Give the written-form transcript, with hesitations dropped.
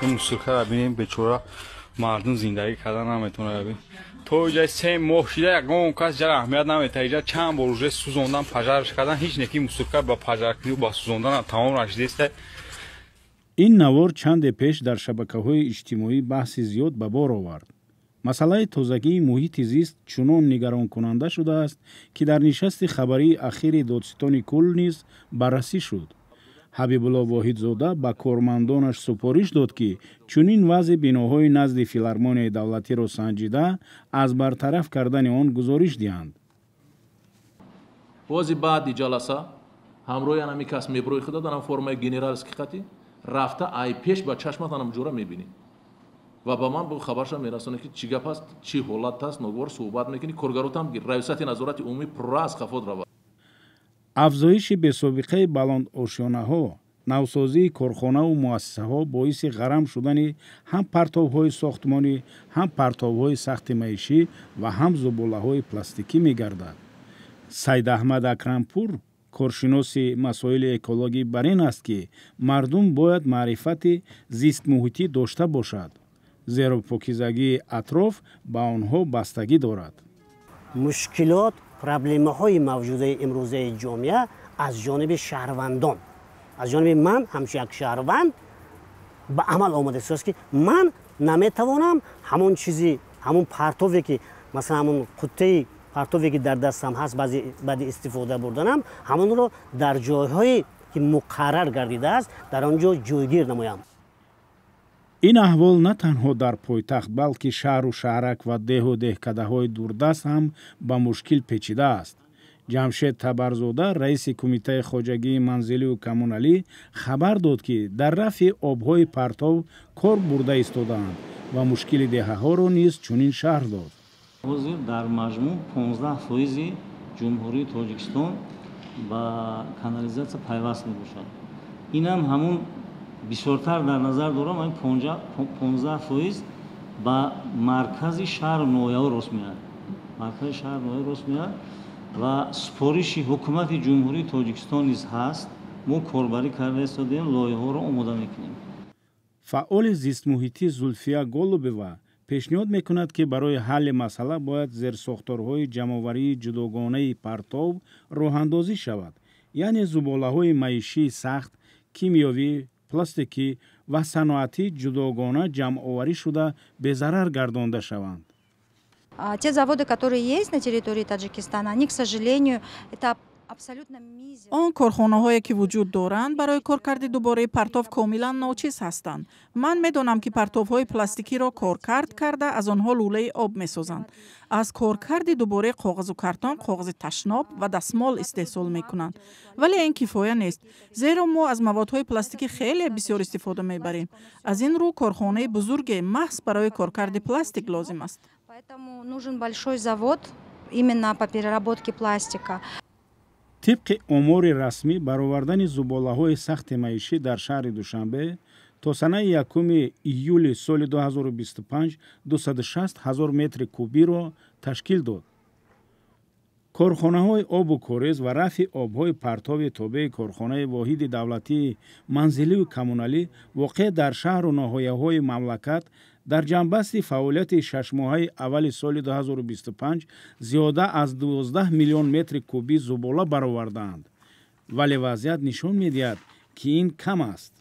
Ин мусоркара бинем, бечора мардум зиндагӣ карда наметавонад. То иҷа 3 моҳ шида, ягон кас ҷара аҳамият наметаҳад. Иҷа чанд бор уже сӯзондан, пожарш кардан, ҳеҷ неки мусорка ба пожаркунӣ, ба сӯзондан тамом нашидааст. Ин навор чанде пеш дар шабакаҳои иҷтимоӣ баҳси зиёд ба бор овард. Масъалаи тозагии муҳити зист чунон нигаронкунанда шудааст, ки дар нишасти хабарии ахири додситони кулл низ баррасӣ шуд. Ҳабибулло Воҳидзода ба кормандонаш супориш дод, ки чунин вазъи биноҳои назди Филармонияи давлатиро санҷида, аз бартараф кардани он гузориш диҳанд. Бози баъди ҷаласа ҳамроҳи анами кас меброи худа данам формаи генеральский қати рафта, ай пеш ба чашмат анам ҷура мебинӣ ва ба ман хабарша мерасонӣ, ки чӣ гап аст, чӣ ҳолат аст. Ногувор суҳбат мекунӣ, коргаротам раёсати назорати умумӣ пурра аз хафот равад. Афзоиши бесобиқаи баландошёнаҳо, навсозии корхонаву муассисаҳо боиси ғарам шудани ҳам партовҳои сохтмонӣ, ҳам партовҳои сахти маишӣ ва ҳам зуболаҳои пластикӣ мегардад. Сайдаҳмад Акрампур, коршиноси масоили экологӣ, бар ин аст, ки мардум бояд маърифати зистмуҳитӣ дошта бошад, зеро покизагии атроф ба онҳо бастагӣ дорад. Мушкилот, проблемаҳои мавҷудаи имрӯзаи ҷомеа аз ҷониби шаҳрвандон, аз ҷониби ман ҳамчун як шаҳрванд ба амал омадааст, ки ман наметавонам ҳамон чизи, ҳамон партове ки, масалан, ҳамон қуттаи партове ки дар дастам ҳаст, баъди истифода бурданам ҳамонро дар ҷойҳое ки муқаррар гардидааст, дар он ҷо ҷойгир намоям. Ин аҳвол на танҳо дар пойтахт, балки шаҳру шаҳрак ва деҳу деҳкадаҳои дурдаст ҳам ба мушкил печидааст. Ҷамшед Табарзода, раиси Кумитаи хоҷагии манзилию коммуналӣ, хабар дод, ки дар рафъи обҳои партов кор бурда истодаанд ва мушкили деҳаҳоро низ чунин шарҳ дод. Ҳозир дар маҷмӯъ 15 фоизи Ҷумҳурии Тоҷикистон ба канализатсия пайваст мебошад. Инам ҳамун бисёртар дар назар дорам, ин 15 фоиз ба маркази шаҳру ноҳияҳо рост меояд, маркази шаҳру ноҳия рост меояд ва супориши Ҳукумати Ҷумҳурии Тоҷикистон низ ҳаст. Мо корбарӣ карда истодаем, лоиҳаҳоро омода мекунем. Фаъоли зистмуҳитӣ Зулфия Голубева пешниҳод мекунад, ки барои ҳалли масъала бояд зерсохторҳои ҷамъоварии ҷудогонаи партов роҳандозӣ шавад, яъне зуболаҳои маишии сахт, кимиёвӣ, пластикӣ ва саноатӣ ҷудогона ҷамъоварӣ шуда, безарар гардонда шаванд. Те заводы, которые есть на территории Таджикистана, они, к сожалению, это абсолютно мизер. Он корхонаҳое ки вуҷуд доранд, барои коркарди дубораи партов комилан ночиз ҳастанд. Ман медонам, ки партовҳои пластикиро коркард карда, аз онҳо лӯлаи об месозанд, аз коркарди дубораи коғазу картон коғази ташноб ва дастмол истеҳсол мекунанд, вале ин кифоя нест, зеро мо аз маводҳои пластикӣ хеле бисёр истифода мебарем. Аз ин рӯ корхонаи бузурге маҳз барои коркарди пластик лозим аст. Поэтому нужен большой завод именно по переработке пластика. Тибқи омори расмӣ, баровардани зуболаҳои сахти маишӣ дар шаҳри Душанбе то санаи 1 июли соли 2025 260 ҳазор метри кубиро ташкил дод. Корхонаҳои обу корез ва рафъи обҳои партови тобеи корхонаи воҳиди давлатии манзилию коммуналӣ, воқеъ дар шаҳру ноҳияҳои мамлакат, дар ҷамъбасти фаъолияти шашмоҳаи аввали соли 2025 зиёда аз 12 миллион метри кубӣ зубола баровардаанд, вале вазъият нишон медиҳад, ки ин кам аст.